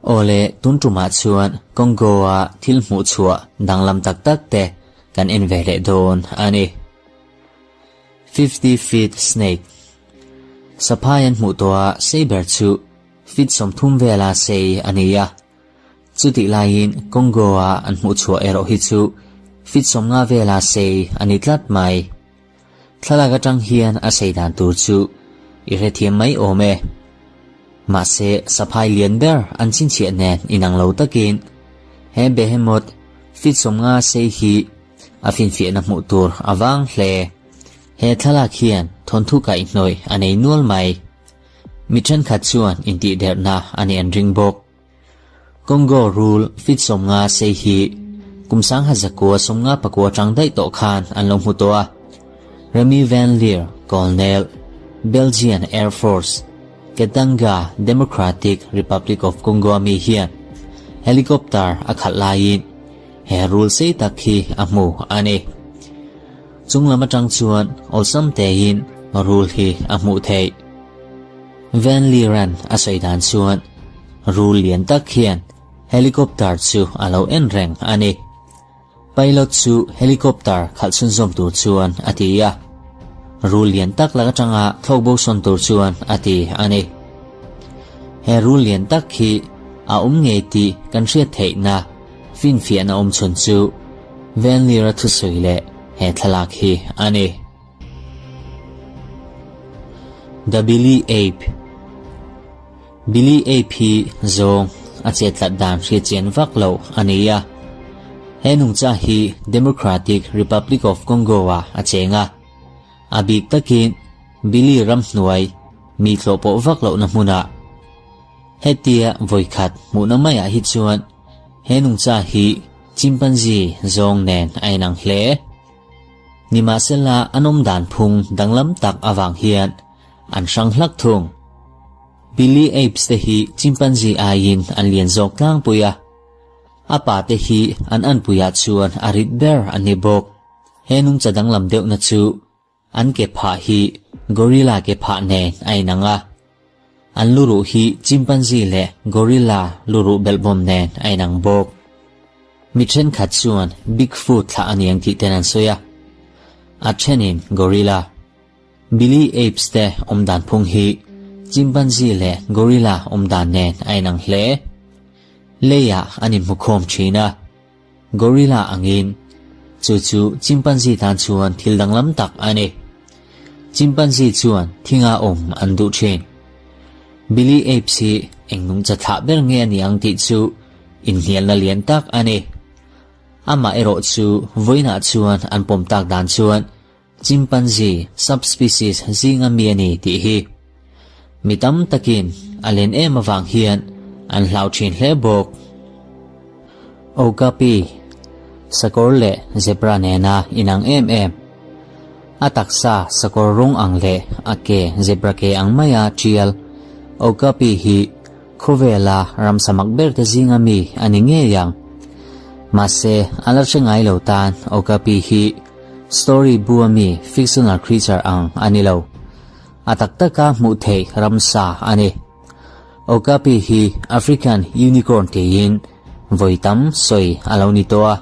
Awle, tun tumah chuan Congo-a thil hmuh chhuah danglam tak tak te kan en ve leh dawn a ni. 50 Feet Snake Saphai an hmuh tawh a sei ber chu feet 30 vela sei a ni a. Chutih laiin Congo-a an hmuh chhuah erawh hi chu feet 50 vela sei a ni tlat mai. Thlalak atang hian a sei dan tur chu i hrethiam mai awm e. Mahse, saphai lian ber an chhinchhiah nen inang lo takin he Behemoth feet 50 sei hi a finfiahna hmuh tur a vang hle. He thlalak hian thawnthu kaihhnawih a nei nual mai. Mi thenkhat chuan intihderhna a nih an ring bawk. Congo rul feet 50 sei hi kum 1959 atang daih tawh khan an lo hmu tawh a. Remy Van Leer, Colonel, Belgian Air Force, Katanga, Democratic Republic of Congo a mi hian helicopter a khalh laiin he rul sei tak hi a hmu a ni. Chung lam atang chuan awlsam tein rul hi a hmuh theih. Van Leer-a'n a sawi dan chuan rul lian tak hian helicopter chu a lo en reng a ni. Pilot chu helicopter khalh chhunzawm tur chuan a ti a. Rul lian tak lak atanga thlawk bo sawn tur chuan a ti a ni. He rul lian tak hi a awm ngei tih kan hriat theihna finfiahna awm chhun chu Van Leer-a thusawi leh he thlalak hi a ni. The Billy Ape Billy Ape hi zawng a chetlat dan hriatchian vak loh a ni a. He nungcha hi Democratic Republic of Congo-ah a cheng a. A bik takin Billy ramhnuai mi tlawh pawh vak lohna hmunah hetia vawikhat hmuhna maiah hi chuan he nungcha hi chimpanzee zawng nen a inang hle. Nimahsela an awm dan phung danglam tak avang hian an hrang hlak thung. Billy apes te hi chimpanzee aiin an lian zawk tlangpui a, a pa te hi an anpuiah chuan a rit ber an ni bawk. He nungcha danglam deuhna chu an ke phah hi gorilla ke phah nen a inang a, an luruh hi chimpanzee leh gorilla luruh belhbawm nen a inang bawk. Mi thenkhat chuan Bigfoot thlah a niang tih ten an sawi a, a thenin gorilla. Billy apes te awm dan phung hi chimpanzee leh gorilla awm dan nen a inang hle. Leiah an inhmukhawm thin a. Gorilla angin, chu chu chimpanzee tan chuan thil danglam tak a ni. Chimpanzee chuan thinga awm an duh thin. Billy apes hi eng nungcha thlah ber nge a ni ang tih chu inhnialna lian tak a ni. Amah erawh chu vawiinah chuan an pawm tak dan chuan Chimpanzee subspecies zinga mi a ni tih hi mi tam takin a len em avang hian an hlau thin hle bawk. Okapi, sakawr leh zebra nena inang em em. A taksa sakawr rawng ang leh a ke zebra ke ang maia tial Okapi hi khawvela ramsa mak ber te zinga mi a ni ngei ang. Mahse, a la hre ngai lo tan Okapi hi Story bu ami fictional creature ang a ni lo. A tak taka hmuh theih ramsa a ni. Okapi hi African unicorn tiin vawi tam sawi a lo ni tawh a,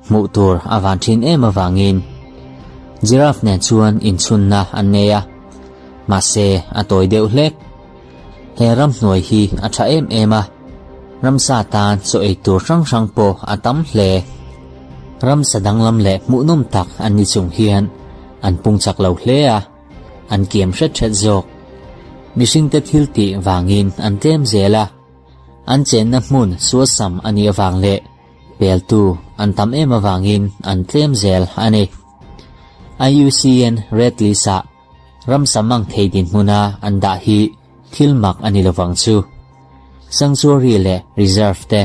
hmuh tur a van thin em avangin giraffe nen chuan inchhunna an nei a, mahse a tawi deuh hlek. He ramhnuai hi a tha em em a, ramsa tan chaw ei tur hrang hrang pawh a tam hle. Ramsa danglam leh hmuhnawm tak an ni chung hian an pung chak lo hle a, an kiam hret hret zawk. Mihringte thil tih vangin an tlem zel a, an chenna hmun sualsam a nih avang leh peltu an tam em avangin an tlem zel a ni. IUCN Red List-ah Ramsa mang thei dinhmuna an dah hi thil mak a ni lovang chu. Sanctuary leh Reserve te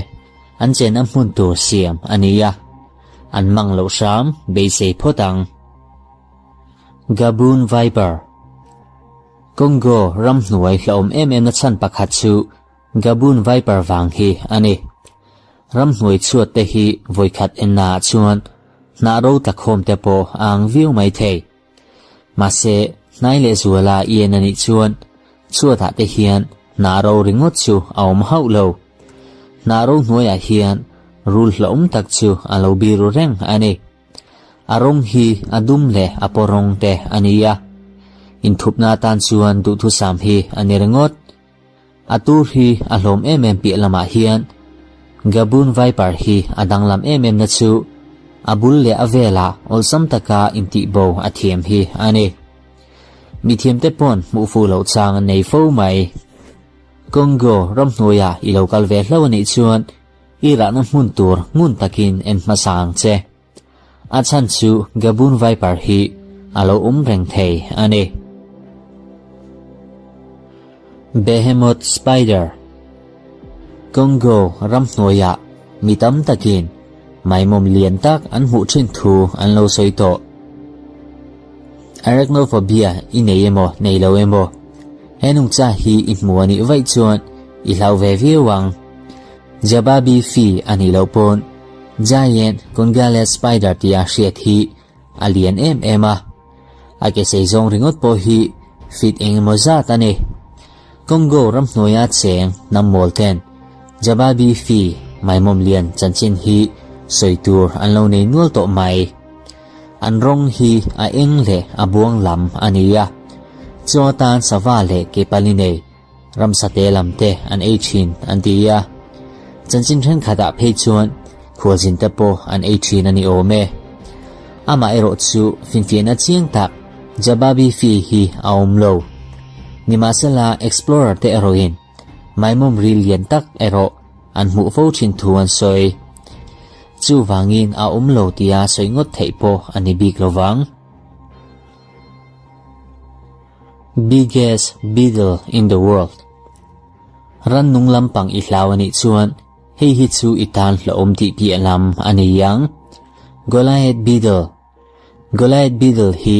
an chenna hmun tur siam a ni a, an mang loh hram beisei phawt ang. Gaboon Viper Congo ramhnuai hlauhawm em em na chhan pakhat chu Gaboon Viper vang hi a ni. Ramhnuai chhuat te hi vawikhat enna ah chuan hnah ro tlakhawm te pawh a ang viau mai thei. Mahse, hnai leh zuala i en a nih chuan Chhuatah te hian hnah ro ringawt chu a awm hauh lo. Hnah ro hnuaiah hian rul hlauhawm tak chu a lo biru reng a ni. A rawng hi a dum leh a paw rawng te a ni a. Inthupna atan chuan duhthusam hi a ni ringawt. A tur hi a hlawm em em piah lamah hian Gaboon Viper hi a danglam em em na chu a bul leh a velah awlsam taka intihbo a thiam hi a ni. Mithiamte pawn hmuh fuh loh chang an nei fo mai. Congo ramhnuaiah i lo kal ve hlauh a nih chuan i rahna hmun tur ngun takin en hmasa ang che. A chhan chu Gaboon Viper hi a lo awm reng thei a ni. Behemoth Spider Congo ramhnuaiah mi tam takin maimawm lian tak an hmuh thin thu an lo sawi tawh. Arachnophobia i nei emaw nei lo emaw, he nungcha hi i hmu a nih vaih chuan i hlau ve viau ang. Jababi fi a nih loh pawn Giant Congolese Spider tia hriat hi a lian em em a, a ke sei zawng ringawt pawh hi feet eng emaw zat a ni. Congo ramhnuaia cheng hnam mawl ten Jababi fi maimawm lian chanchin hi sawi tur an lo nei nual tawh mai. An rawng hi a eng leh a buang lam a ni a, chaw atan sava leh ke pali nei ramsa te lam te an ei thin an ti a, chanchin thenkhatah phei chuan khualzin te pawh an ei thin a ni awm e. Amaherawh chu finfiahna chiang tak Jababi Fee hi a awm lo. Nimahsela Explorer te erawhin maimawm ril lian tak erawh an hmuh fo thin thu an sawi. Chuvangin a awm lo tia sawi ngawt theih pawh a ni bik lo vang. Biggest beetle in the world Rannung lampang i hlau a nih chuan hei hi chu i tan hlauhawm tih piah lam a ni ang. Goliath beetle Goliath beetle hi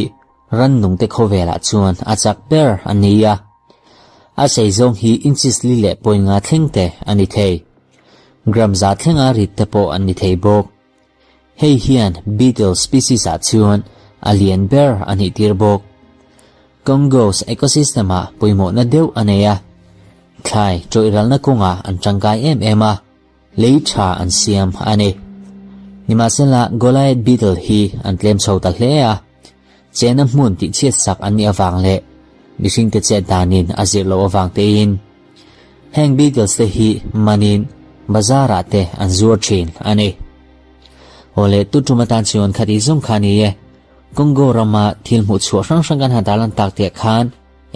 rannung te khawvelah chuan a chak ber a ni a. A sei zawng hi inches li leh point nga thleng te a ni thei. Gram za thlenga rit te pawh an ni thei bawk. Hei hian beetle species ah chuan a lian ber a nih tir bawk. Congo's ecosystem ah pawimawhna deuh a nei a, thlai tawih ralna kawngah an tangkai em em a, lei tha an siam a ni. Nimahsela Goliath beetle hi an tlem chho ta hle a, chena hmun tihchhiat sak an nih avang leh mihringte chet danin a zir loh avang tein Heng beetles te hi manin bazar ah te an zuar thin a ni. Aw le tu tum atan chuan khati zawng kha ni e. Congo rama thil hmuh chhuah hrang hrang kan han tarlan tak teh khan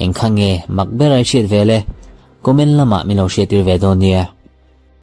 eng kha nge mak ber ai hriat ve le? Comment lamah min lo hriattir ve dawn nia.